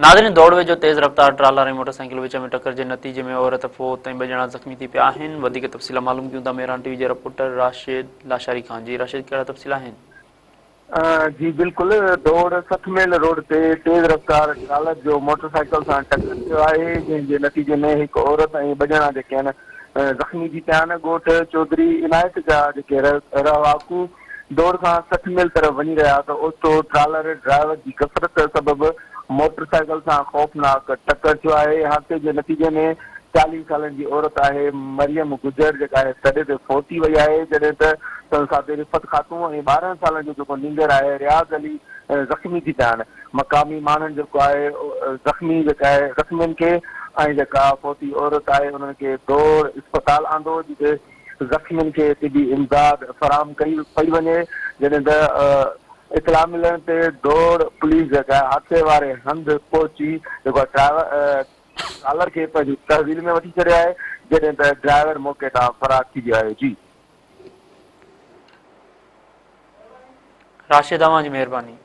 ناظرين دوڙ ويجهو تيز رفتار ٽرالر ۽ موٽرسائيڪل وچ ۾ ٽڪر جي نتيجي ۾ عورت فوت ۽ ٻه ڄڻا زخمي ٿي پيا آهن وڌيڪ تفصيل معلوم ڪيون ٿا مهراڻ ٽي وي جي رپورٽر راشد لاشاري کان جي راشد ڪهڙا تفصيل آهن. جي بلڪل دوڙ 60 ميل روڊ تي تيز رفتار ٽرالر جو موٽرسائيڪل سان ٽڪر ٿيو آهي جنهن جي نتيجي ۾ هڪ عورت ۽ ٻه ڄڻا جيڪي آهن زخمي ٿي پيا آهن ڳوٺ چوڌري عنايت جا جيڪي رهاڪو دوڙ کان 60 ميل طرف وڃي رهيا ته اوچتو ٽرالر ڊرائيور جي غفلت سبب موٽر سائيڪل سان خوفناڪ ٽڪر ٿيو آهي، حادثي جي نتيجي ۾ 40 سالن جي عورت آهي مريم گجر جيڪا آهي تڏي تي فوت ٿي وئي آهي جڏهن ته سندس ساٿي رفعت خاتون ۽ 12 سالن جو جيڪو نينگر آهي رياض علي زخمي ٿي پيا آهن مقامي ماڻهن جيڪو آهي زخمي جيڪا آهي زخمين کي ۽ جيڪا فوتي عورت آهي انهن کي دوڙ اسپتال آندو جتي زخمين کي طبي امداد فراهم ڪئي پئي وڃي، جڏهن ته اطلاع ملڻ تي دوڙ پوليس جيڪا حادثي واري هنڌ پهچي جيڪو آهي ٽرالر کي پنهنجي تحويل ۾ وٺي ڇڏيو آهي، جڏهن ته ڊرائيور موقعي تان فرار ٿي ويو آهي. جي. راشد اوهان جي مهرباني.